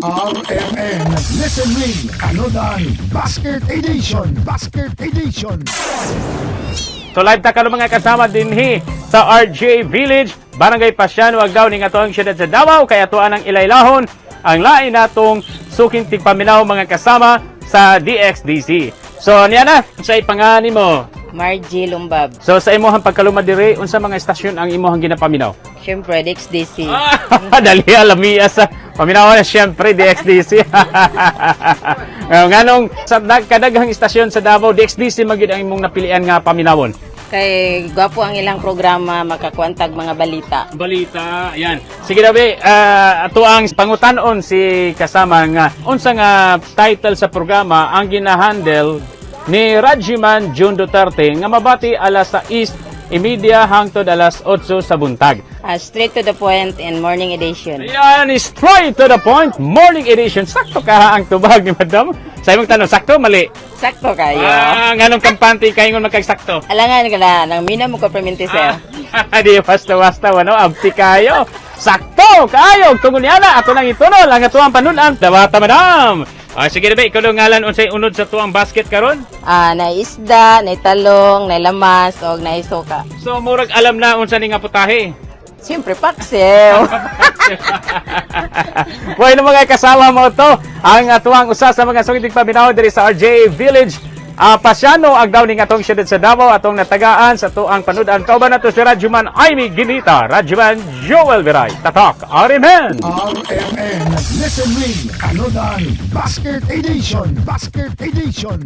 RMN Listen Ring Panudan Basket Edition. Basket Edition. So live ta karon, mga kasama, dinhi sa RJ Village, Barangay Pasiano, Agdao, ning atoang siyudad sa Davao, kay atoa ang ilailahon ang lain natong suking tigpaminaw, mga kasama, sa DXDC. So niya na, sa ipangani mo? Margie Lumbab. So sa imong pagkaluma diri, unsa mga istasyon ang imong ginapaminaw? Siyempre, DXDC. Ah, dali alamia sa paminaw na siyempre DXDC. Nganong sa kadaghang istasyon sa Davao, DXDC man gyud ang imong napilian nga paminawon? Kay gwapo ang ilang programa, makakuantag mga balita. Balita, yan. Sige daw, be, ato ang pangutanon si kasama nga unsa nga title sa programa ang ginahandle ni Rajiman June Duterte nga mabati alas 6:30 hangtod alas 8 sa buntag? Straight to the point and Morning Edition. Yan, straight to the point, Morning Edition. Sakto ka ang tubag ni Madam. Sa imong tanong, sakto, mali? Sakto kayo. Ah, nganong kampante kayo magkagsakto? Alangan ka na, nang mina mo ko perminti, sir. Ah, di basta-basta, ano, abti kayo. Sakto kayo. Tungod niya na, ato nang itunol ang atuang panunan. Dawata, Madam. Ah, sige na ba, ikaw daw ngalan unsay unod sa tuang basket karon? Ah, na isda, na talong, na lamas, og na suka. So murag alam na unsa ni nga putahe. Siyempre, paksiw. Bueno, mga kasama mo to, ang atuang usa sa mga sukitig paminaw diri sa RJ Village. Pasiano Agdao, ning atong siyudad sa Davao, atong natagaan sa tuang panudan. Kauban nato si Radyoman Amy Ginita, Radyoman Joel Viray. Tatak, Arimen! RMN Listen Ring Panudan Basket Edition. Basket Edition.